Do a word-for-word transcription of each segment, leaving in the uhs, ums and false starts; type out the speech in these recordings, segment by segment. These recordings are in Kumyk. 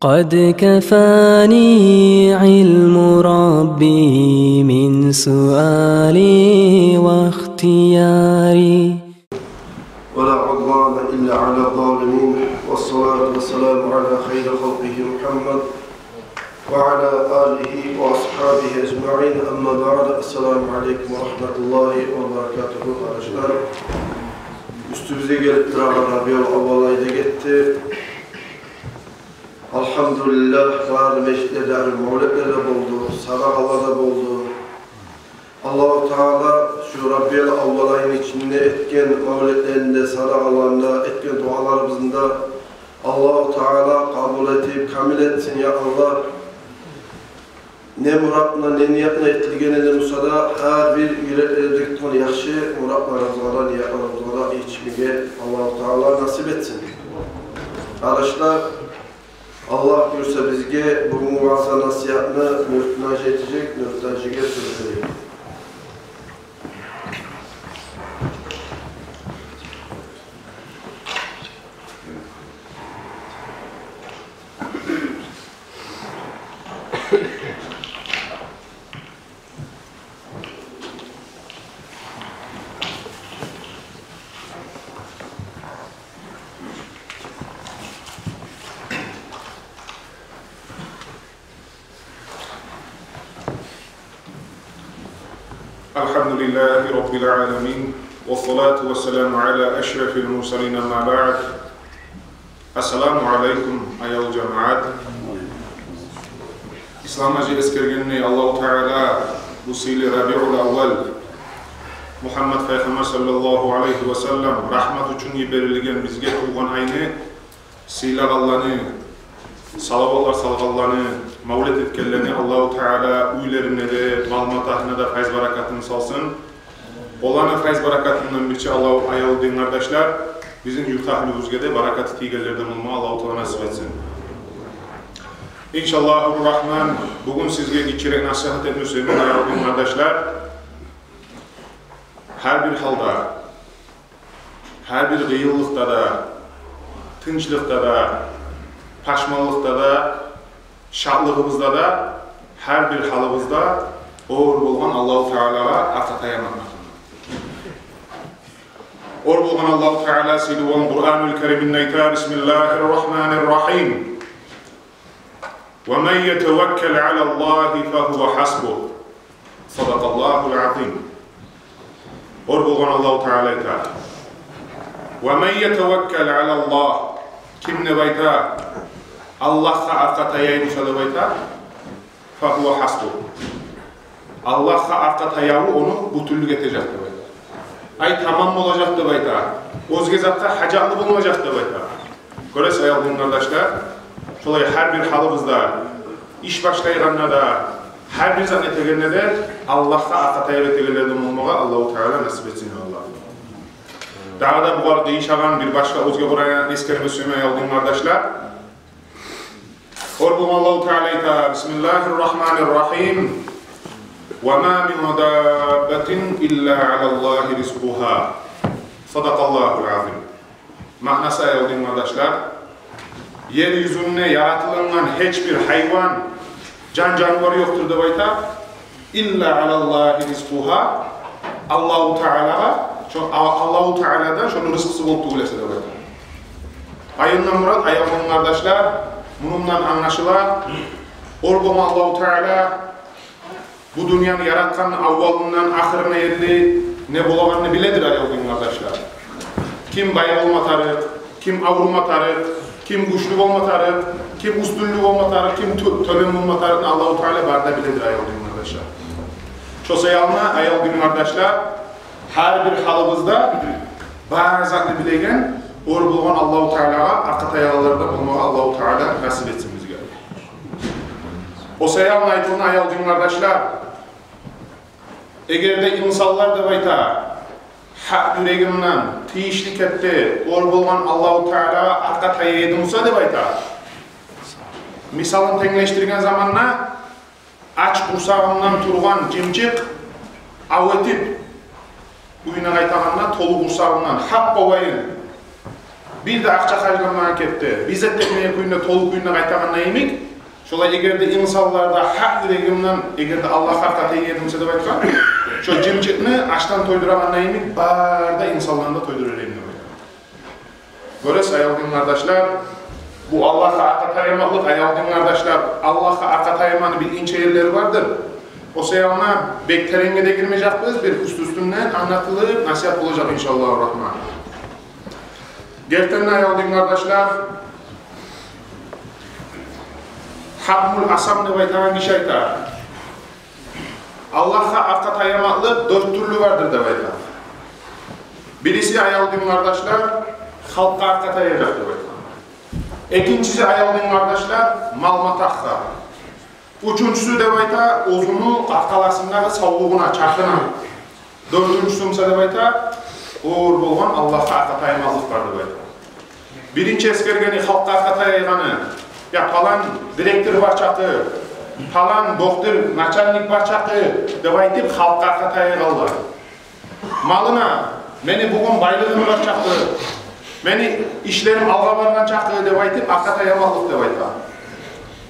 قد كفاني علم ربي من سؤالي واختياري. ولا عدوان إلا على الظالمين، والصلاة والسلام على خير خلقه محمد وعلى آله وأصحابه أجمعين. أما بعد، السلام عليكم ورحمة الله وبركاته. Къардашлар, уьстюбюзге гелип турагъан Рабиул аввал ай да гетди. Алгьамдулиллагь, бары межитлерде мавлетлер де болду, садагъалар да болду. Аллагьу Таала шу Рабиул аввал айны ичинде этген мавлетлерин де, садагъаларын да, этген дуаларыбызны да Аллагьу Таала къабул этип, камил этсин, я Аллагь. Не муратына, не ниятына этилгени де буса да, гьар бир юреклерде тутгъан яхшы муратларыбызгъа да, ниятларыбызгъа да етишмеге Аллагьу Таала насип этсин. Къардашлар, Аллагь буюрса, бизге бугюнгю ваъза-насигьатны Нюртажи этежек, Нюртажиге сёз берейик. الحمد لله رب العالمين، والصلاة والسلام على أشرف المرسلين، أما بعد. Ассаламу алейкум, аявлу жамаат. Ислам гьажи эсгергендей, Аллагьу Таала бу сыйлы Рабиул аввал, Мугьаммад пайхаммар саллаллагьу алайгьи ва саллам рагьмат учун йиберилген бизге тувгъан айны сыйлагъанланы, салаватлар салгъанланы, мавлет этгенлени Аллагьу Таала уьйлерине де, мал-матагьына да файз-баракатын салсын. Оланы файз-баракатындан бирче Аллагьу, аявлу дин къардашлар, бизин юрт агьлюбюзге де баракаты тийгенлерден болма Аллагьу Таала насип этсин. Иншаллагьу Рагьман, бугюн сизге гиччирек насигьат этме сюемен, аявлу дин къардашлар. Гьар бир гьалда, гьар бир къыйынлыкъда да, тынчлыкъда да, пашманлыкъда да, шатлыгъыбызда да, гьар бир гьалыбызда ор болгъан Аллагьу Таалагъа аркъа таямакъ. Ор болгъан Аллагьу Таала сыйлы болгъан Къуранул Кериминде айта: بسم الله الرحمن الرحيم. ومن يتوكل على الله فهو حسبه. صدق الله العظيم. Ор болгъан Аллагьу Таала айта: ومن يتوكل على الله. Ким, деп айта, Аллагьгъа аркъа таяй буса, деп айта, فهو حسبه. Аллагьгъа аркъа таяву ону бютюнлюк этежек, деп айта. Ай, тамам болажакъ, деп айта. Оьзге затгъа гьажатлы болмажакъ, деп айта. Гёресиз, аявлу дин къардашлар, шолай гьар бир гьалыбызда, иш башлайгъанда да, гьар бир зат этегенде де Аллагьгъа аркъа таяп этегенлерден болмагъа Аллагьу Таала насип этсин, я Аллагь. Дагъы да бугъар къыйышагъан бир башгъа оьзге Къуран аятны эсгерме сюемен, аявлу дин къардашлар. Ор болгъан Аллагьу Таала айта: بسم الله الرحمن الرحيم. وما من دابة إلا على الله رزقها. صدق الله العظيم. Маънасы, аявлу дин къардашлар, ер юзюнде яратылынгъан гьеч бир гьайван, жан-жанывар ёкъдур, деп айта, إلا على الله رزقها. Аллагьу Таалагъа, шо, А-, Аллагьу Тааладан шону рызкъысы болуп тюгюл эсе, деп айта. Ай, ондан мурат, аявлу дин къардашлар, мундан англашыла, ор болгъан Аллагьу Таала бу дюньяны яратгъан аввалындан ахырына ерли не болагъанны биледир, аявлу дин къардашлар. Ким бай болма тарыкъ, ким аврума тарыкъ, ким гючлю болма тарыкъ, ким уьстюнлю болма тарыкъ, ким тё-, тёбен болма тарыкъны Аллагьу Таала бары да биледир, аявлу дин къардашлар. Шо саялы, аявлу дин къардашлар, гьар бир гьалыбызда бары затны билеген, ор болгъан Аллагьу Таалагъа аркъа таягъанлардан болмагъа Аллагьу Таала насип этсин бизге. О саялы айтылгъан, аявлу дин къардашлар, эгер де инсанлар, деп айта, гьакъ юрегинден, тийишли кепде ор болгъан Аллагьу Таалагъа аркъа таяй эди буса, деп айта, мисалын тенглешдирген заманда, ач къурсагъындан тургъан жымчыкъ ав этип, уьюне къайтагъанда толу къурсагъындан, гьап къолайын, бир де акъча харжламагъан кепде, бир зат этмеген кюйде, толу кюйде къайтагъанда йимик, шолай эгер де инсанлар да гьакъ юрегимден, эгер де Аллагьгъа аркъа таяйым эсе деп айтгъан, шо жымчыкъны ашдан тойдурагъанда йимик, бары да инсанланы да тойдурар эдим деп айтгъан. Гёресиз, аявлу дин къардашлар, бу Аллагьгъа аркъа таямакълыкъ, аявлу дин къардашлар, Аллагьгъа аркъа таямакъны бир инче ерлери бардыр. О саялы бек теренге де гирмежекбиз, бир уьст-уьстюнден англатылып насигьат болажакъ, иншааллагьу рагьман. Гертиден де, аявлу дин къардашлар, Хьатмул Асам деп айтагъан гиши айта: Аллагьгъа аркъа таямакълыкъ дёрт тюрлю бардыр деп айта. Бириси, аявлу дин къардашлар, халкъгъа аркъа таягъан деп айта. Экинчиси, аявлу дин къардашлар, мал-матагьгъа. Уьчюнчюсю деп айта, оьзюню къаркъарасындагъы савлугъуна, чакъына. Дёртюнчюсю буса деп айта, оьр болгъан Аллагьгъа аркъа таямакълыкъ бар деп айта. Биринчи эсгергени халкъгъа аркъа таягъаны, я палан директор бар чакъы, палан дохтур, начальник бар чакъы деп айтып, халкъгъа аркъа таягъанлар. Малына, мени бугюн байлыгъым бар чакъы, мени ишлерим алгъа баргъан чакъы деп айтып, аркъа таямакълыкъ деп айта.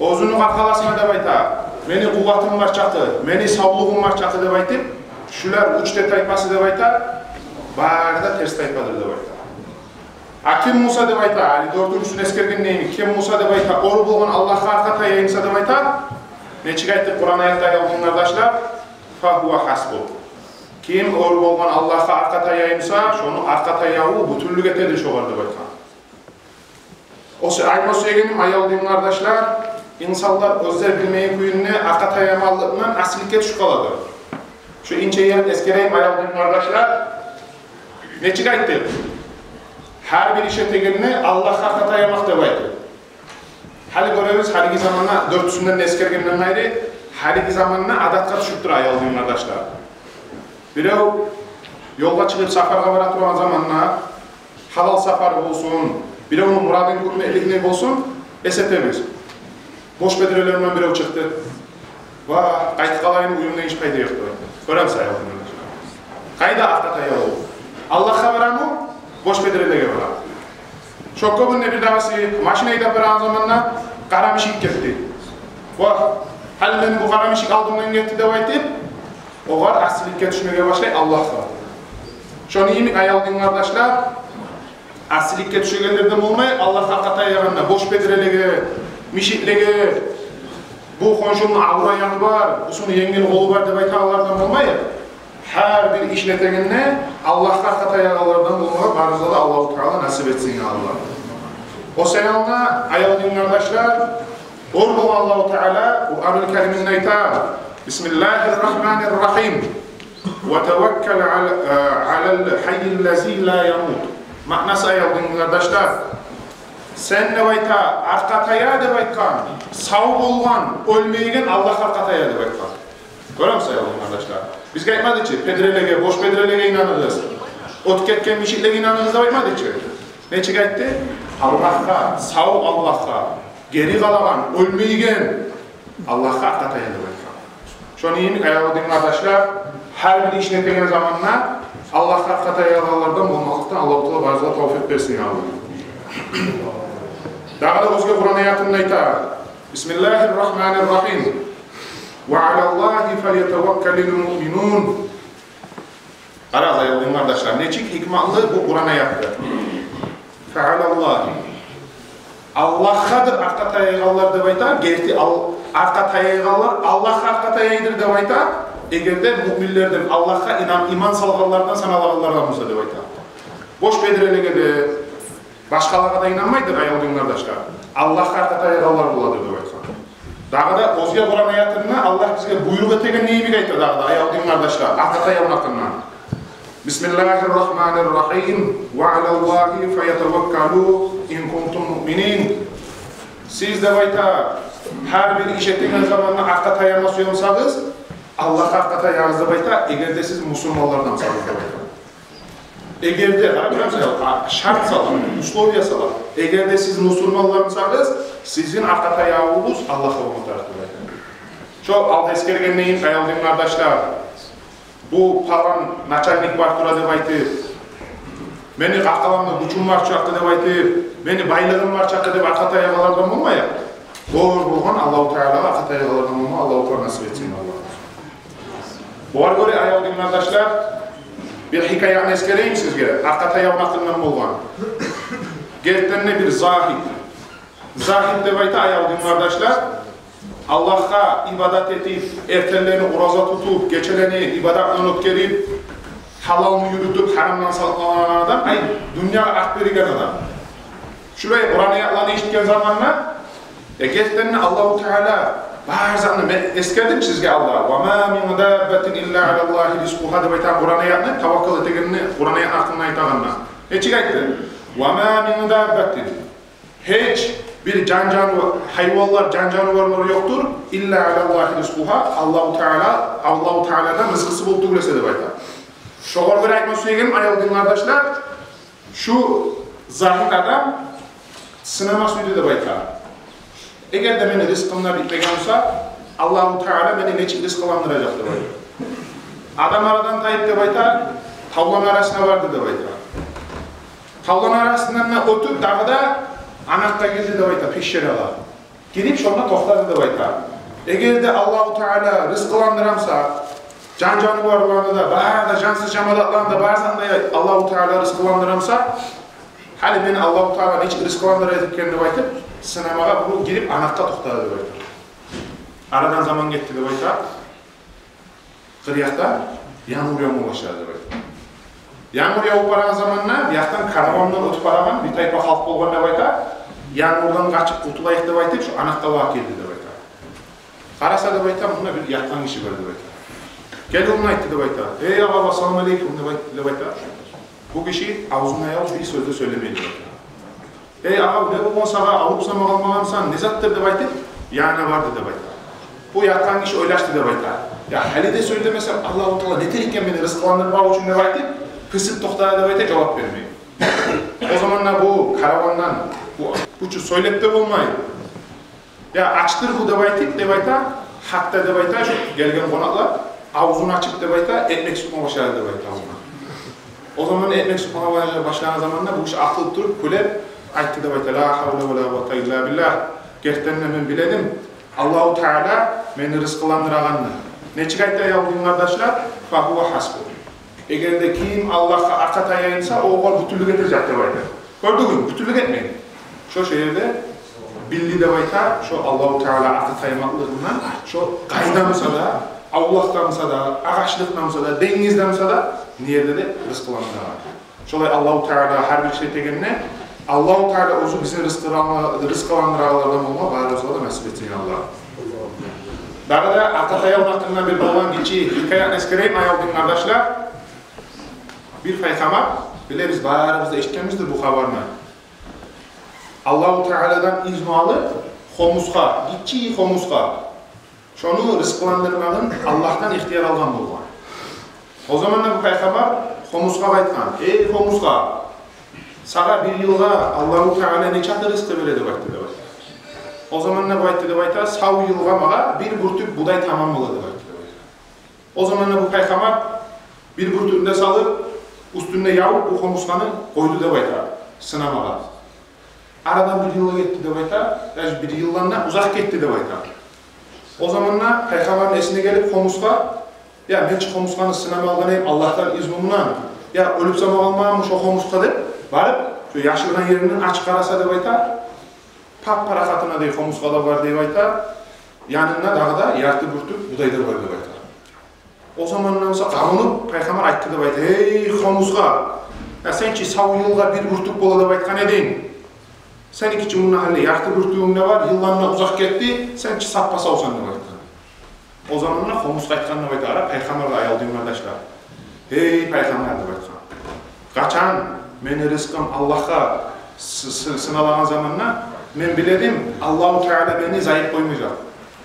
Оьзюню къаркъарасына деп айта, мени къуватым бар чакъы, мени савлугъум бар чакъы деп айтып, шулар уьч де тайпасы деп айта, бары да терс тайпадыр деп айта. А ким буса деп айта, гьали дёртюнчюсюн эсгергенден, ким буса деп айта, оьр болгъан Аллагьгъа аркъа таяймса деп айта, нечик айтды Къуран аятда, аявлу дин къардашлар? Фагьува хьасбугь. Ким оьр болгъан Аллагьгъа аркъа таяймса, шону аркъа таяву бютюнлюк этедир шогъар деп айтгъан. О саялы айтма сюегеним, аявлу дин къардашлар, инсанлар оьзлер билмеген кюйде аркъа таямакълыкъдан асиликге тюшюп къаладыр. Шо инче ерин эсгерейим, аявлу дин къардашлар. Нечик айтдыкъ? Гьар бир иш этегенде Аллагьгъа аркъа таямакъ деп айтдыкъ. Гьали гёребиз, гьалиги заманда, дёртюсюнден де эсгергенден къайры, гьалиги заманда адатгъа тюшюп тура, аявлу дин къардашлар. Бирев ёлгъа чыгъып сапаргъа бара турагъан заманда, гьалал сапар болсун, биревню мурадын гёрмекликни болсун, эс этебиз. Бош бедирелер булан бирев чыкъды. Ва, къайтып къалайым, уьюмден гьеч пайда ёкъ деп. Гёремисиз, аявлу дин къардашлар. Къайда аркъа таяву? Аллагьгъа барамы, бош бедирелеге барамы? Шо кюйде бир дагъысы машин айдап барагъан заманда къара мишик гетди. Ва, гьали мени бу къара мишик алдымдан гетди деп айтып, огъар асиликге тюшмеге башлай Аллагьгъа. Шону йимик, аявлу дин къардашлар, асиликге тюшегенлерден болмайыкъ, Аллагьгъа аркъа таягъанда, бош бедирелеге, мишиклеге, бу хоншумну авур аяны бар, бусуну енгил къолу бар деп айтагъанлардан болмайыкъ. Гьар бир ишни этегенде Аллагьгъа аркъа таягъанлардан болмагъа барыбызгъа да Аллагьу Таала насип этсин, я Аллагь. О саялы, аявлу дин къардашлар, оьр болгъан Аллагьу Таала Къуранул Кариминде айта: Бисмиллагьир рагьманир рагьим. Ва таваккал ала, э, алал гьаййил лази ла ямут. Маънасы, аявлу дин къардашлар, сен деп айта, аркъа тая деп айтгъан сав болгъан, оьлмейген Аллагьгъа аркъа тая деп айтгъан. Гёремисиз, аявлу дин къардашлар? Бизге айтмады чы, бедирелеге, бош бедирелеге инаныгъыз, оьтюп гетген мишиклеге инаныгъыз деп айтмады чы. Нечик айтды? Аллагьгъа, сав Аллагьгъа, гери къалагъан, оьлмейген Аллагьгъа аркъа тая деп айтгъан. Шону йимик, аявлу дин къардашлар, гьар бир ишни этеген заманда Аллагьгъа аркъа таягъанлардан болмакълыкъдан Аллагьу Таала барыбызгъа тавфикъ берсин, я Аллагь. Дагъы да оьзге Къуран аятында айта: Бисмиллагьир рагьманир рагьим. Ва алаллагьи фалятаваккалил муъминун. Къарагъыз, аявлу дин къардашлар, нечик гьикматлы бу Къуран аятдыр. Фа алаллагьи. Аллагьгъадыр аркъа таягъанлар деп айта, герти ал-, аркъа таягъанлар Аллагьгъа аркъа таядыр деп айта, эгер де муъминлердир, Аллагьгъа инан, иман салгъанлардан саналагъанлардан буса деп айта. Бош бедирелеге де, башгъалагъа да инанмайдыр, аявлу дин къардашлар. Аллагьгъа аркъа таягъанлар боладыр деп айтгъан. Дагъы да оьзге Къуран аятында Аллагь бизге буйрукъ этегенни йимик айта дагъы да, аявлу дин къардашлар, аркъа таявну гьакъында. Бисмиллагьир рагьманир рагьим. Ва алаллагьи фалятаваккалу ин кунтум муъминин. Сиз деп айта, гьар бир иш этеген заманда аркъа таяма сюе бусагъыз, Аллагьгъа аркъа таягъыз деп айта, эгер де сиз мусулманлардан бусагъыз деп айта. Эгер де, къарап турасыз, а, шарт сала, условия сала. Эгер де сиз мусулманлар бусагъыз, сизин аркъа таявугъуз Аллагьгъа болма тарыкъ деп айта. Шо алда эсгергендейин, аявлу дин къардашлар, бу палан начальник бар тура деп айтып, Мени къаркъарамда гючюм бар чакъы деп айтып, мени байлыгъым бар чакъы деп аркъа таягъанлардан болмайыкъ. Бары болгъан Аллагьу Таалагъа аркъа таягъанлардан болма Аллагьу Таала насип этсин, Аллагь. Бугъар гёре, аявлу дин къардашлар, бир хикаяны эсгерейим сизге, аркъа таягъан гьакъындан болгъан. Гертиден де бир загьит. Загьит деп айта, аявлу дин къардашлар, Аллагьгъа ибадат этип, эртенлени ораза тутуп, гечелени ибадат булан оьтгерип, гьалалны юрютюп, гьарамдан сакълангъан адам, ай, дюньягъа арт берген адам. Шулай Къуран аятланы эшитген заманда, э, гертиден де Аллагьу Таала бар затны, мен эсгердим сизге алда. «Ва ма мин даббатин илла алаллагьи ризкъугьа» деп айтагъан Къуран аятны, таваккал этегенни Къуран аятны гьакъында айтагъанда. Нечик айтды? «Ва ма мин даббатин». Гьеч бир жан-жанывар, гьайванлар, жан-жаныварлар ёкъдур, илла алаллагьи ризкъугьа, Аллагьу Таала, Аллагьу Тааладан ризкъысы болуп тюгюл эсе деп айта. Шогъар гёре айтма сюегеним, аявлу дин къардашлар, шу загьит адам сынама сюйдю деп айта. Эгер де мени ризкъым да битмеген буса, Аллагьу Таала мени нечик ризкъыландыражакъ деп айта. Адам арадан тайып деп айта, тавланы арасына барды деп айта. Тавланы арасындан да оьтюп, дагъы да анакъгъа гелди деп айта, пещерагъа. Гирип, шонда токътады деп айта. Эгер де Аллагьу Таала ризкъыландыра буса, жан-жаныварланы да, бары да жансыз жамадатланы да, барын да Аллагьу Таала ризкъыландыра буса, гьали мени Аллагьу Таала нечик ризкъыландыра экен деп айтып, сынамагъа бу гирип, анакъгъа токътады деп айта. Арадан заман гетди деп айта. Къыр якъда янгур явма башлады деп айта. Янгур явуп барагъан заманда, бу якъдан караван булан оьтюп барагъан бир тайпа халкъ болгъан деп айта. Янгурдан къачып къутулайыкъ деп айтып, шу анакъгъа багъып гелди деп айта. Къараса деп айта, мунда бир ятгъан гиши бар деп айта. Гелип, онда айтды деп айта: «Эй, агъа, ассаламу алейкум», — деп айт-, деп айта. Бу гиши авзуна яв, бир сёз де сёйлемей деп айта. «Эй, агъа, не болгъан сагъа, авруп-самагъалмагъанмысан, не затдыр?» — деп айтып, янына барды деп айта. Бу ятгъан гиши ойлашды деп айта. «Я, гьали де сёйлемесем, Аллагьу Таала нетер экен мени ризкъыландырмакъ учун?» — деп айтып, пысып токътады деп айта, жавап бермей. О заманда бу каравандан, бу, бу чу сёйлеп де болмай, «Я, ачдыр бу», — деп айтып, деп айта, гьатта деп айта, шу гелген къонакълар авзун ачып деп айта, экмек сукъма башлады деп айта авзуна. О заман экмек сукъма башлагъан заманда бу гиши атылып туруп, кюлеп айтды деп айта: «Ла гьавла ва ла къуввата илла биллагь. Гертиден де мен биледим Аллагьу Таала мени ризкъыландырагъанны». Нечик айтды, аявлу дин къардашлар? «Фагьува гьасбугь». Эгер де ким Аллагьгъа аркъа таяйса, о огъар бютюнлюк этежек деп айта. Гёрдюгюзмю, бютюнлюк этмей. Шо, шо ерде билди деп айта, шо Аллагьу Таала аркъа таймакълыгъындан, шо къайда буса да, авлакъда буса да, агъачлыкъда буса да, денгизде буса да, не ерде де ризкъыландырагъан. Шолай Аллагьу Таала гьар бир иш этегенде, Аллагьу Таала оьзю бизин ризкъылан-, ризкъыландырагъанлардан болма барыбызгъа да насип этсин, я Аллагь. Дагъы да аркъа таягъан гьакъында бир болгъан гиччи хикаятны эсгерейим, аявлу дин къардашлар. Бир пайхаммар, билебиз, барыбыз да эшитгенбиздир бу хабарны. Аллагьу Тааладан изну алып, хомусгъа, гиччи хомусгъа, шону ризкъыландырмагъын Аллагьдан ихтияр алгъан болгъан. О заманда бу пайхаммар хомусгъа айтгъан: «Эй, хомусгъа, сагъа бир йылгъа Аллагьу Таала нечакъы ризкъы бере?» — деп айтды деп айта. О заманда бу айтды деп айта: «Сав йылгъа магъа бир бюртюк будай таман бола», — деп айтды деп айта. О заманда бу пайхаммар бир бюртюгюн де салып, уьстюнде явуп, бу хомусгъаны къойду деп айта, сынамагъа. Арадан бир йыл гетди деп айта, даже бир йылдан да узакъ гетди деп айта. О заманда пайхаммарны эсине гелип хомусгъа: «Я, мен чи хомусгъаны сынама алгъан эдим Аллагьдан изну булан. Я, оьлюп-самагъалмагъанмы шо хомусгъа?» — деп барып, шо яшыргъан еринден ачып къараса деп айта, пап-парахатына дей хомусгъа да бар деп айта, янында дагъы да ярты бюртюк будай да бар деп айта. О замандан сонг къабынып, пайхаммар айтды деп айта: «Эй, хомусгъа, я сен чи сав йылгъа бир бюртюк бола деп айтгъан эдинг. Сени чи мунда гьали ярты бюртюгюнг де бар, йылдан да узакъ гетди, сен чи саппа-савсан», — деп айтгъан. О заманда хомусгъа айтгъан деп айта, къара, пайхаммаргъа, аявлу дин къардашлар: «Эй, пайхаммар, — деп айтгъан, — къачан мени ризкъым Аллагьгъа сы-, сы-, сыналагъан заманда, мен биледим, Аллагьу Таала мени зайып къоймажакъ.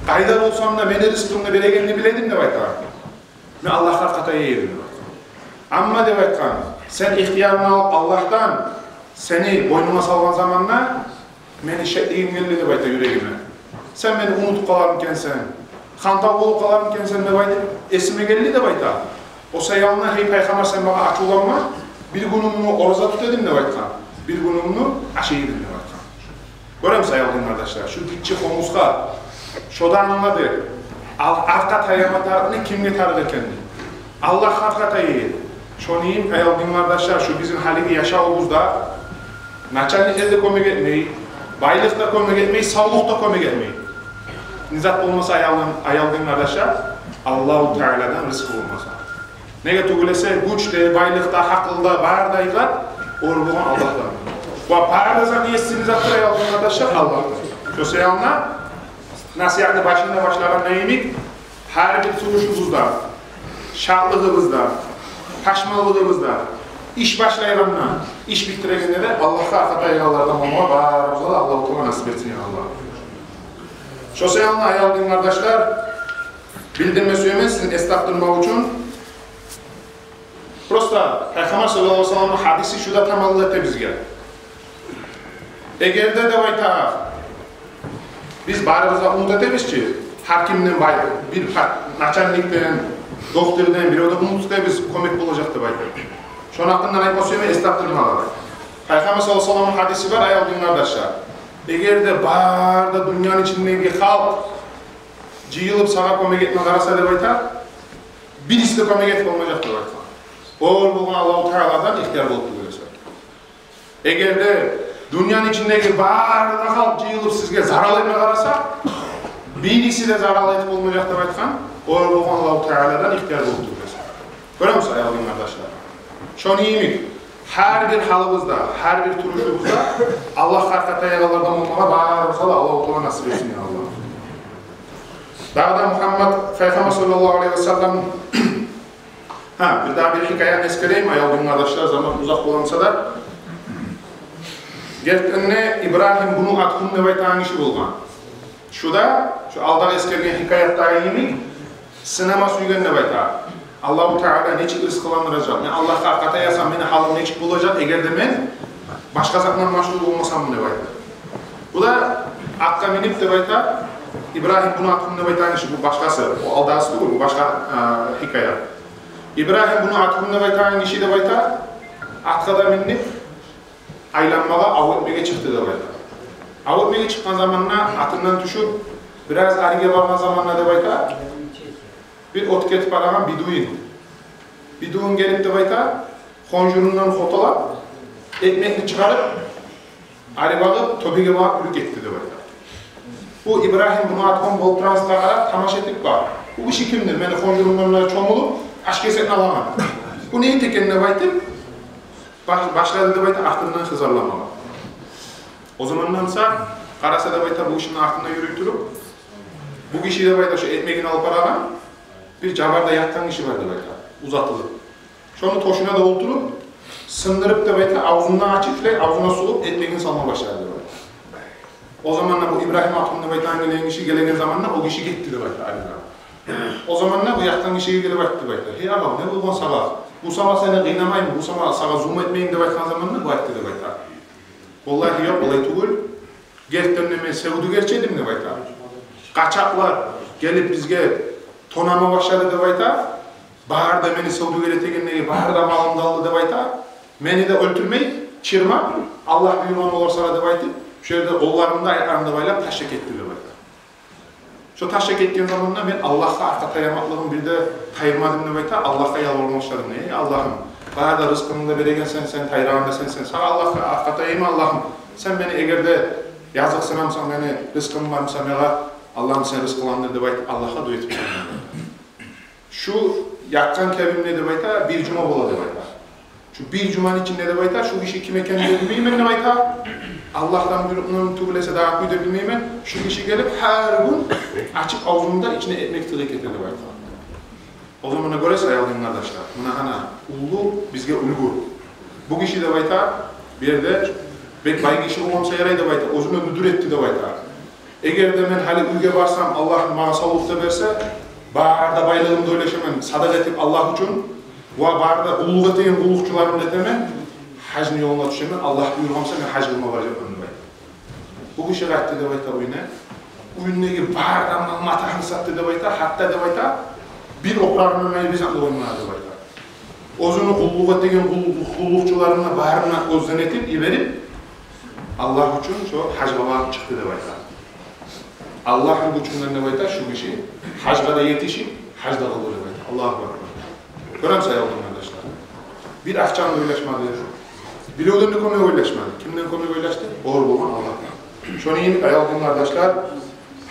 Къайда болсам да, мени ризкъымны берегенни биледим, — деп айта. — Мен Аллагьгъа къатай эдим, — деп айта. — Амма, — деп айта, — сен ихтиярны алып Аллагьдан, сени бойнунга салгъан заманда мени шеклигим гелди, — деп айта, — юрегиме. Сен мени унутуп къалармы экенсен, хантав болуп къалармы экенсен деп айтып, эсиме гелди, — деп айта. — О саялы, гьей пайхаммар, сен магъа ачувланма, Бир гюнюмню ораза тута эдим деп айтгъан, бир гюнюмню ашай эдим деп айтгъан. Гёремисиз, аявлу дин къардашлар, шу гиччи хомусгъа, шо да англады. Ал-, аркъа таяма тарыкъны, кимге тарыкъ экенни. Аллагьгъа аркъа таяй эди. Шону йимик, аявлу дин къардашлар, шу бизин гьалиги яшавубузда начальниклер де кёмек этмей, байлыкъ да кёмек этмей, савлукъ да кёмек этмей. Не зат болмаса, аявлу, аявлу дин къардашлар, Аллагьу Тааладан рызкъы болмаса. Неге тюгюл эсе, гюч де, байлыкъ да, гьакъыл да, бары да айгъат, оьр болгъан Аллагьдан. Ва бары да затны есини затдыр, аявлу дин къардашлар, Аллагь. Шо саялы насигьатны башында башлагъан йимик, гьар бир турушубузда, шатлыгъыбызда, пашманлыгъыбызда, иш башлайгъанда, иш битдирегенде де Аллагьгъа аркъа таягъанлардан болмагъа барыбызгъа да Аллагьу Таала насип этсин, я Аллагь. Шо саялы, аявлу дин къардашлар, билдирме сюемен сизин эс тапдырмакъ учун. Просто Пайхаммар саллаллагьу алайгьи ва салламны гьадиси шу да таманлыкъ эте бизге. Эгер де, деп айта, биз барыбыз да умут этебиз чи, гьар кимден бай, бир гьар начальникден, доктордан, биревден умут этебиз, кёмек болажакъ деп айта. Шону гьакъындан айтма сюемен, эс тапдырмагъа. Пайхаммар саллаллагьу алайгьи ва салламны гьадиси бар, аявлу дин къардашлар. Эгер де бары да дюньяны ичиндеги халкъ жыйылып сагъа кёмек этме къараса, деп айта, бириси де кёмек этип болмажакъ деп айта. Оьр болгъан Аллагьу Тааладан ихтияр болуп тюгюл эсе. Эгер де дюньяны ичиндеги бары да халкъ жыйылып сизге зарал этме къараса, бириси де зарал этип болмажакъ деп айтгъан, оьр болгъан Аллагьу Тааладан ихтияр болуп тюгюл эсе. Гёремисиз, аявлу дин къардашлар? Шону йимик, гьар бир гьалыбызда, гьар бир турушубузда Аллагьгъа аркъа таягъанлардан болмагъа барыбызгъа да Аллагьу Таала насип этсин, я Аллагь. Дагъы да Мугьаммат Пайхаммар саллаллагьу алайгьи ва саллам, гьа, бир дагъы бир хикаяны эсгерейим, аявлу дин къардашлар, заман узакъ боламса да. Гертиден де, Ибрагьим буну Адгьум деп айтагъан гиши болгъан. Шу да, шу алдагъы эсгерген хикаятдагъы йимик, сынама сюйген деп айта. Аллагьу Таала нечик рызкъыландыражакъ? Мен Аллагьгъа аркъа таясам, мени гьалым нечик болажакъ, эгер де мен башгъа затдан машгъул болмасам, деп айта. Бу да атгъа минип, деп айта, Ибрагьим буну Адгьум деп айтагъан гиши, бу башгъасы, о алдагъысы тюгюл, бу башгъа, а, хикая. Ибрагьим буну Адгьум деп айтагъан гиши, деп айта, атгъа да минип, айланмагъа, ав этмеге чыкъды, деп айта. Ав этмеге чыкъгъан заманда атындан тюшюп, бираз ариге баргъан заманда, деп айта, бир оьтюп гетип барагъан бедуин. Бедуин гелип, деп айта, хонжурундан хоталап, экмекни чыгъарып, ари багъып, тёбеге багъып уьлюп гетди, деп айта. Бу Ибрагьим буну Адгьум болуп турагъанына къарап, тамаша этип бар. Бу гиши кимдир? Мени хонжурумдан чомулуп, аш-гесекни алагъан. Бу не эте экен деп айтып, баш-, башлады, деп айта, артындан хызарламагъа. О замандан буса къараса, деп айта, бу гишини артындан юрюй туруп, бу гиши, деп айта, шо экмегин алып барагъан, бир жабарда ятгъан гиши бар, деп айта, узатылып. Шону тёшюне де олтуруп, сындырып, деп айта, авзундан ачып, шулай авзуна сугъуп, экмегин салма башлады, деп айта. О заманда бу Ибрагьим Адгьум деп айтагъан гелеген гиши, гелеген заманда о гиши гетди, деп айта, алиге. О заманда бу ятгъан гишиге гелип айтды, деп айта: «Гьей, агъам, не болгъан сагъа? Бу сама сени къыйнамаймы? Бу сама сагъа зулму этмейми?» — деп айтгъан заманда бу айтды, деп айта: «Валлагьи, ёкъ, олай тюгюл. Гертиден де мен савдюгерчи эдим, — деп айта. — Къачакълар гелип бизге тонама башлады, — деп айта. — Бары да мени савдюгер этегенлеге бары да малымны алды, — деп айта. — Мени де оьлтюрмей, чырмап, Аллагь буюргъан болар сагъа деп айтып, шу ерде къолларымны да, аякларымны да байлап ташлап гетди, — деп айта. — Шо ташлап гетген заманда мен Аллагьгъа аркъа таямакълыгъым бир де тайдырмадым, — деп айта. — Аллагьгъа ялбарма башладым: эй Аллагьым, бары да рызкъымны да береген сен, сен тайдырагъан да сенсен. Сагъа, Аллагьгъа аркъа таяйым, Аллагьым. Сен мени эгер де языкъсынамсан, мени рызкъым бармыса магъа, Аллагьым, сен рызкъыландыр», — деп айтып, Аллагьгъа дуа этип. «Шу ятгъан кепимде, — деп айта, — бир жума бола, — деп айта. — Шу бир жуманы ичинде, — деп айта, — шу гиши ким экенин де билмеймен, — деп айта. — Аллагьдан буйрукъдан тюгюл эсе дагъы кюй де билмеймен. Шу гиши гелип, гьар гюн ачып авзумда, ичине экмек тыгъып гете», — деп айта. О заманда гёресиз, аявлу дин къардашлар, муна гьана уллу бизге уьлгю. Бу гиши, деп айта, бир ерде бек бай гиши болгъан буса ярай, деп айта, оьзюне нюдюр этди, деп айта. «Эгер де мен гьали уьйге барсам, Аллагь магъа савлукъ да берсе, бары да байлыгъымны да ойлашаман, садагъа этип Аллагь учун, ва бары да къуллукъ этеген къуллукъчуларымны этемен, гьажны ёлуна тюшемен, Аллагь буюргъан буса, мен гьаж къылма баражакъман», — деп айта. Бу гиши къайтды, деп айта, уьюне. Уьюндеги бары да мал-матагьын сатды, деп айта, гьатта, деп айта, бир опурагъындан айры бир затны къоймады, деп айта. оьзюню къуллукъ этеген къуллукъ-, къуллукъчуларына барына оьзден этип йиберип, Аллагь учун шо гьажгъа барып чыкъды деп айта. Аллагьны гючюнден деп айта, шу гиши гьажгъа да етишип, гьаж да къылды деп айта. Аллагьу акбар. Гёремисиз, аявлу дин къардашлар. Бир акъчаны ойлашмады. Биревден де кёмек ойлашмады. Кимден кёмек ойлашды? Бары болгъан Аллагьдан. Шону йимик, аявлу дин къардашлар,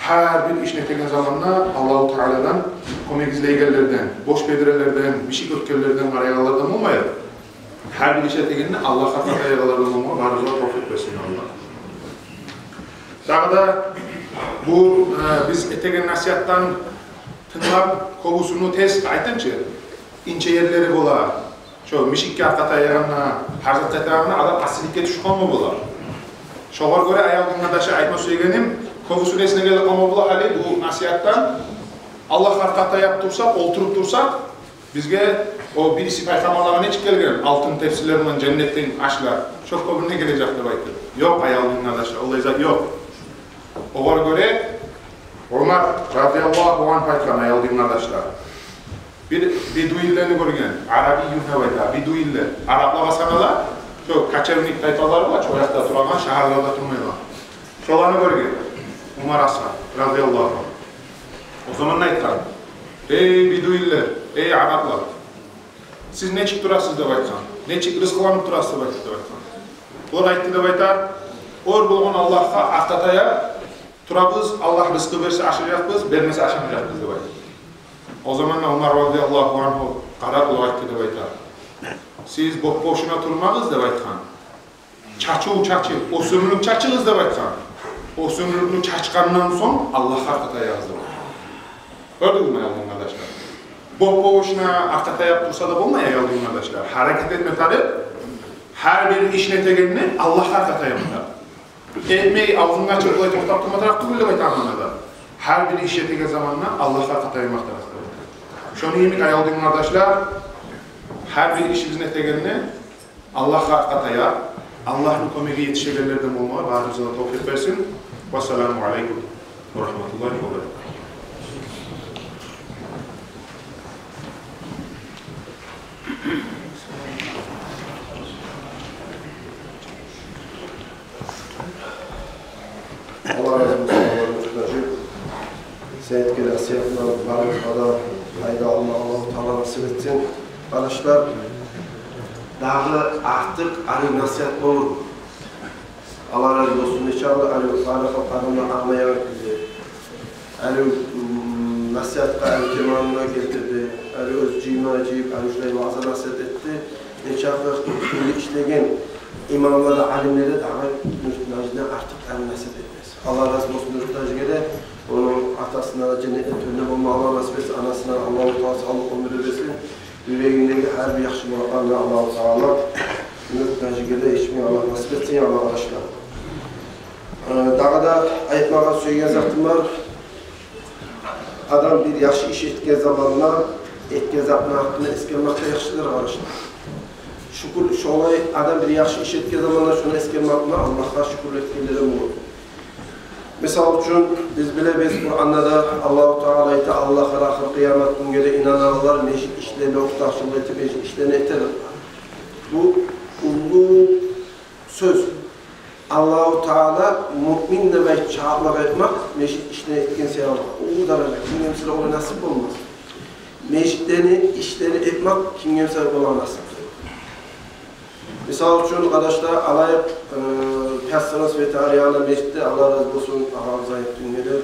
гьар бир ишни этеген заманда Аллагьу Тааладан кёмек излейгенлерден, борч бедирелерден, мишик оьтгерлерден къарайгъанлардан болмайыкъ. Гьар бир иш этегенде Аллагьгъа къатаягъанлардан болмагъа барыбызгъа тавфикъ берсин Аллагь. Дагъы да бу, э, биз этеген насигьатдан тынглап, кёбюсюню, терс айтайым чы, инче ерлери бола. Шо мишикге къатаягъанда, гьар затгъа къатаягъанда адам асиликге тюшюп къалма бола. Шогъар гёре, аявлу дин къардашлар, айтма сюегеним, кёбюсюню эсине гелип къалма бола гьали бу насигьатдан. Аллагьгъа къатаяп турсакъ, олтуруп турсакъ, бизге о бириси пайхаммарлагъа нечик гелген алтын тепсилер булан женнетден ашлар, шо кёбюне гележек деп айтды. Ёкъ, аявлу дин къардашлар, олай зат ёкъ. Огъар гёре Умар радияллагьу ангьу айтгъан, аявлу дин къардашлар. Бир бедуинлени гёрген, арабиюн деп айта, бедуинлер. Араплагъа санала, шо кочевник тайпалар бар чы, о якъда турагъан, шагьарларда турмайгъан. Шоланы гёрген Умар асгьаб радияллагьу ангьу. О заманда айтгъан: «Эй бедуинлер, эй араплар, сиз нечик турасыз?» — деп айтгъан. «Нечик рызкъыланып турасыз?» — деп айтгъан. Олар айтды деп айта: «Бары болгъан Аллагьгъа къатаягъан турабыз, Аллагь рызкъы берсе ашажакъбыз, бермесе ашамажакъбыз», — деп айтды. О заманда Умар радияллагьу ангьу къарап, олай айтды деп айта: «Сиз боп-бошуна турмагъыз, — деп айтгъан. — Чачыв чачып, оьсюмлюк чачыгъыз, — деп айтгъан. — Оьсюмлюкню чачгъандан сонг Аллагьгъа къатаягъыз», — деп айтгъан. Гёрдюгюзмю, аявлу дин къардашлар? Боп-бошуна къатаяп турса да болмай, аявлу дин къардашлар. Гьаракат этме тарыкъ, гьар бир ишни этегенде Аллагьгъа къатаяп турма тарыкъ. Этмей, авзун ачып, булай токътап турма тарыкъ тюгюл деп айтагъан адам. Гьар бир иш этеген заманда Аллагьгъа къатаямакъ тарыкъ. Шону йимик, аявлу дин къардашлар, гьар бир ишибизни этегенде Аллагьгъа къатаягъыз, Аллагьны кёмегине етишегенлерден болмагъа барыбызгъа да тавфикъ берсин. Вассаламу алейкум ва рагьматуллагьи ва баракатугь. Аллагь рази болсун, Аллагь рази болсун. Сен этген насигьатдан барыбызгъа да пайда алмагъа Аллагьу Таала насип этсин. Къардашлар, дагъы артыкъ гьали насигьат болур. Аллагь рази болсун. Иншаллагь, гьали бары халкъ адамлар англайгъан кюйде. Гьали, м, насигьатгъа гьали теманы да гелтирди. Гьали оьзю жыйма жыйып, гьали шулай ваъза насигьат этди. Иншаллагь, бу ишлеген имамлар да, алимлер де дагъы Нуретдин гьажиден артыкъ гьали насигьат этмес. Аллагь рази болсун Нуретдин гьажиге де, ону атасына да женнетни тёрюнде болма Аллагь насип этсин, анасына Аллагьу Таала савлукъ, оьмюр берсин. Юрегиндеги гьар бир яхшы муратланы Аллагьу Таала Нуретдин гьажиге де етишме Аллагь насип этсин, я Аллагь, къардашлар. Э, дагъы да айтмагъа сюеген затым бар. Адам бир яхшы иш этген заманда этген затны гьакъында эсгермек де яхшыдыр, къардашлар. Шюкюр, шолай адам бир яхшы иш этген заманда шону эсгермек булан Аллагьгъа шюкюр этгенлерден болур. Мисал учун, биз билебиз, Къуранда да Аллагьу Таала айта: «Аллагьгъа, ахыр къыямат гюнге де инанагъанлар межит ишлеринде ортакъчылыкъ этип, межит ишлерин этер». Бу уллу сёз. Аллагьу Таала муъмин деп айтып чакъырыкъ этмек, межит ишлерин этген саялы, уллу даража. Кимге сюйсе огъар насип болмас. Межитлени ишлерин этмек кимге сюйсе огъар насип. Мисал учун, къардашлар, алайыкъ, э, Пястрана Света Ариана межитде, Аллагь рази болсун, агъабыз айтып дюньяда,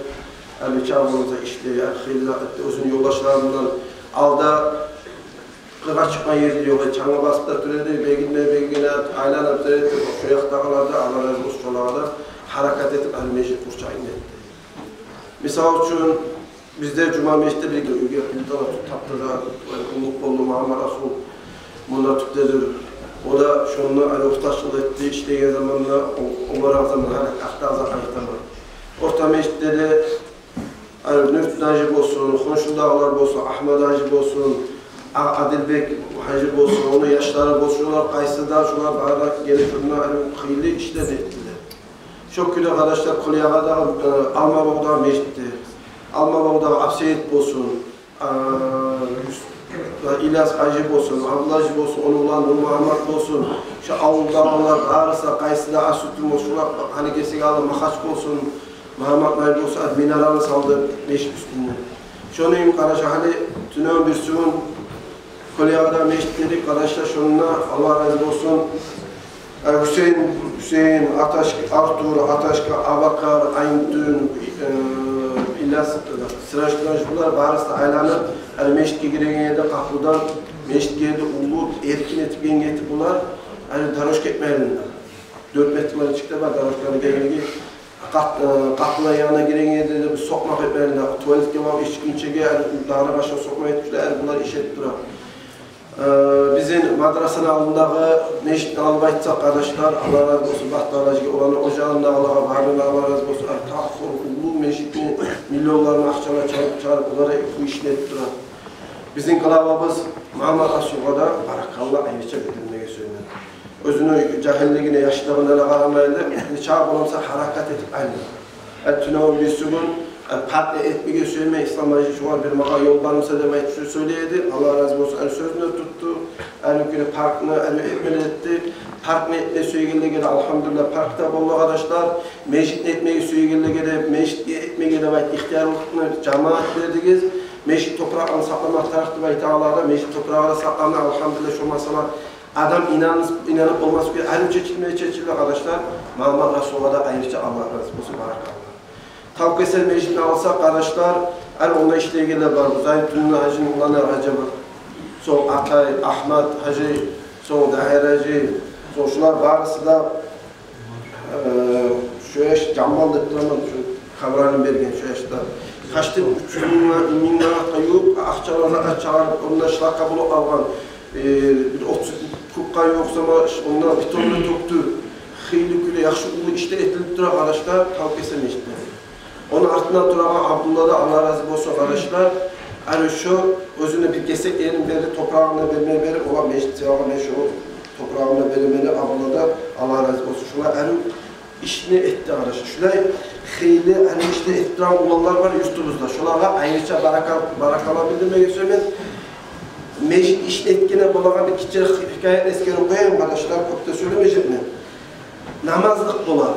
гьали чакъырмаса ишлей, гьали хыйлы зат этди, оьзюню ёлдашлары булан. Алда къыргъа чыкъма ер де ёкъ эди, чангал басып да тура эди, бегине-бегине айланып да эди, шо якъдагъылар да, Аллагь рази болсун, шолагъа да, гьаракат этип, гьали межит къурчагъын этди. Мисал учун, бизде жума межитде бир уьйге плиталар тюп тапдырды, къуллукъ болду, Магьаммат Расул мунда тюпдедир. О да шонда гьали ортакъчылыкъ этди, ишлеген заманда, о, Умар агъзамдан гьали артдагъы затны айтаман. Орта межитде де гьали Нуретдин гьажи болсун, хоншудагъылар болсун, Агьмат гьажи болсун, А-, Адилбек гьажи болсун, ону яшлары болсун, шолар къайсы да, шолар бары да гелип шунда гьали хыйлы ишлер этдилер. Шо кюйде, къардашлар, Къулиягъадагъы, э, Алмабогъдагъы межитде, Алмабогъдагъы Абсейит болсун, э, Юс-, Ильяс-гьажи болсун, Абдулгьажи болсун, ону уланы Нурмагьаммат болсун, шо авулдагъылар барысы да, къайсы да Асутюн болсун, шолар гьали гесек алып Магьачкъала болсун, Магьаммат-Наби болсун, гьали минараны салды межит уьстюне. Шону йимик, къардашлар, гьали тюнегюн-бирисигюн Кёлеягъада межит гелдик, къардашлар, шонда, Аллагь рази болсун, э, Гьюсейин, Гьюсейин, Аташка, Артур, Аташка, Абакар, Айнутдин, э, Ильяс, Сираждин-гьажи, булар барысы да айланып, гьали межитге гиреген ерде къапудан межитге гирди, уллу, эркин этип, енги этип булар, гьали дорожка этмейлер. Дёрт метр булан ичикде бар дорожканы генгиги. Къат-, э, къапудан янына гиреген ерде де бир сокъмакъ этмейлер. Туалетге барып, эшикни ичине, гьали дагъы башгъа сокъмакъ этип, гьали булар иш этип тура. Э, бизин мадрасаны алдындагъы межитни алып айтсакъ, къардашлар, Аллагь рази болсун, Бахтагьажиге, оланы о жанындагъылагъа, барына Аллагь рази болсун. Артагъы уллу межитни миллионланы акъчалар чыгъарып, чыгъарып, олар бу ишни этип тура. Бизин главабыз Магьаммат-Расулгъа да баракалла айрыча билдирмеге сюемен. Оьзюню жагьиллигине, яшлыгъына да къарамай, нечакъы боламса гьаракат этип айлана. Э, тюнегюн-бирисигюн, э, паркны этмеге сюемен, Ислам-гьажи, шогъар бир магъа ёл бармыса деп айтып сёйлей эди. Аллагь рази болсун, гьали сёзюн тутду. Гьали гюне паркны, гьали этмеге этди. Паркны этме сюегенлеге де, алгьамдулиллагь, парк да болду, къардашлар. Межитни этмеге сюегенлеге де, межитни этмеге деп айтып, ихтиярлыкъны жамият бердигиз. Межит топуракъны сакъламакъ тарыкъ деп айтагъанлар да, межит топурагъы да сакъланды, алгьамдулиллагь, шо масъала адам инанып, инанып болмас кюйде, гьали чечилме чечилди, къардашлар. Магьаммат-Расулгъа да айрыча Аллагь рази болсун, баракалла. Тавкесер межитни алсакъ, къардашлар, гьали онда ишлейгенлер бар. Зайнутдин-гьажини уланы Ражаб, сонг Акъай, Агьмат-гьажи, сонг Дагьир-гьажи, сонг шулар барысы да, э, шо яш Жамбал деп тураман, шо Кавраны берген шо яшда. Къачды, уьч юз минг, минг манатгъа ювукъ акъча, акъча чыгъарып, онда шлакка болуп алгъан. Э, бир отуз кубкъа ювукъ сама, онда бетонну тёкдю. Хыйлы кюйде яхшы уллу ишлер этилип тура, къардашлар, Тавкесер межитде. Ону артында турагъан Абдулла да, Аллагь рази болсун, къардашлар, гьали шо оьзюню бир гесек ерин берди, топурагъын да бермеге берип, олар межит саялы, мен шо топурагъымны беремен деп, Абдулла да, Аллагь рази болсун, шолар гьали ишни этди, къардашлар. Шулай хыйлы гьали ишни этип турагъан уланлар бар юртубузда. Шолагъа айрыча барака-, баракалла билдирмеге сюемен. Межит ишни этгенде болагъан бир гиччи гьикаятны эсгерип къояйым, къардашлар, кёп де сёйлемежекмен. Намазлыкъ бола.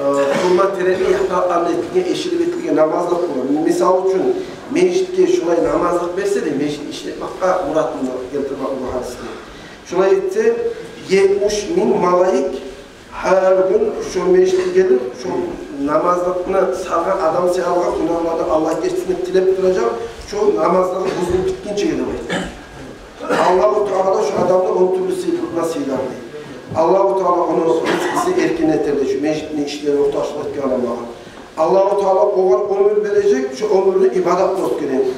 Э, хурма терекни япыракъларындан этилген, эшилип этилген намазлыкъ бола. Мисал учун, межитге шулай намазлыкъ берсе де, межит ишни этмекге муратын гелтирмек бу гьадисде. Шулай этсе, етмиш минг малайик гьар гюн шо межитге гелип, шо намазлыкъны салгъан адам саялы гюнагьлардан Аллагь гечсин деп тилеп туражакъ, шо намазлыгъы бузулуп битгинче деп айта. Аллагьу Таала шо адамны он тюрлю сыйлыкъ-, сыйлар дей. Аллагьу Таала ону ризкъысын эркин этер дей, шо межитни ишлери ортакъчылыкъ этген адамлагъа. Аллагьу Таала огъар оьмюр бережек, шо оьмюрню ибадат булан оьтгережек.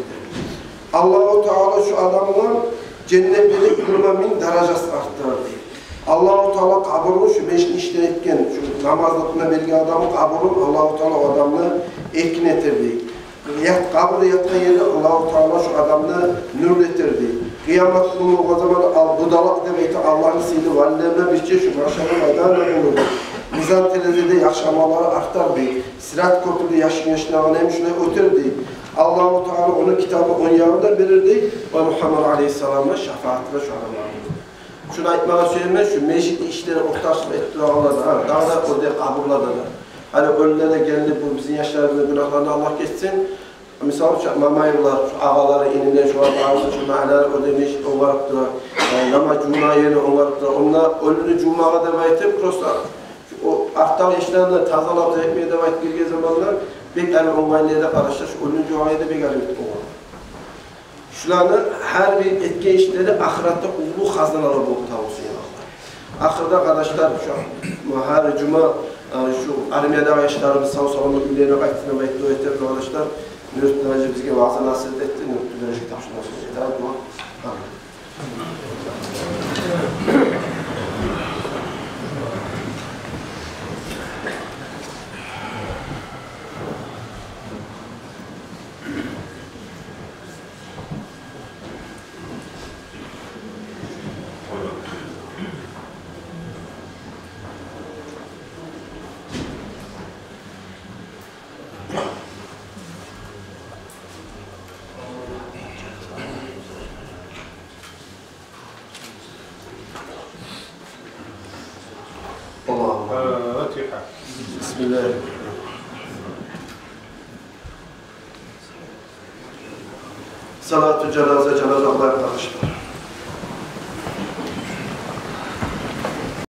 Аллагьу Таала шо адамны женнетде де йигирма минг даражасын артдырар дей. Аллагьу Таала къабурун, шо межитни ишлер этген, шо намазлыкъны берген адамны къабурун Аллагьу Таала о адамны эркин этер дей. Ят-, къабурда ятгъан ерде Аллагьу Таала шо адамны нюрлетер дей. Къыямат гюн болгъан заманда ал-будала деп айта, Аллагьны сыйлы валилеринден бирче шо магьшарны майданында болур. Мизан терезеде яхшы амаллары артар дей. Сират кёпюрден яшын-яшынагъан йимик шулай оьтер дей. Аллагьу Таала ону китабын онг ягъында берер дей. Ва Мугьаммат алейгьиссаламны шафааты да шо адамлагъа. Шуну айтмагъа сюемен, шо межитни ишлери ортакъчылыкъ этип турагъанлар да, гьа, дагъы да оьрде къабурларда да. Гьали оьлюлер де гелди, бу бизин яшларыбызны гюнагьларындан Аллагь гечсин. Мисал учун, Мамаевлар, шо агъалары, инилер, шолар барысы, шо магьаллалар, оьрде межит онгарып тура. Э, намаз жувунагъан ерни онгарып тура. Онда оьлюню жувмагъа деп айтып, просто о артдагъы ишлерин тазалап, зекмей деп айтып гирген заманда, бек гьали онгайлы эди, къардашлар, шо оьлюню жувагъан ерде бек гьали онгай. Шуланы гьар бир этген ишлери ахыратда уллу хазналар болуп табулсун, я Аллагь. Ахырда, къардашлар, шо гьар жума, э, шо армиядагъы яшларыбыз сав-саламат уьйлерине къайтсын деп айтып дуа этебиз, къардашлар. Нуретдин гьажи бизге ваъза-насигьат этди, Нуретдин гьажиге тапшурмакъ учун этейик дуа. Амин. Салату жаназа, жаназа къылайыкъ, къардашлар.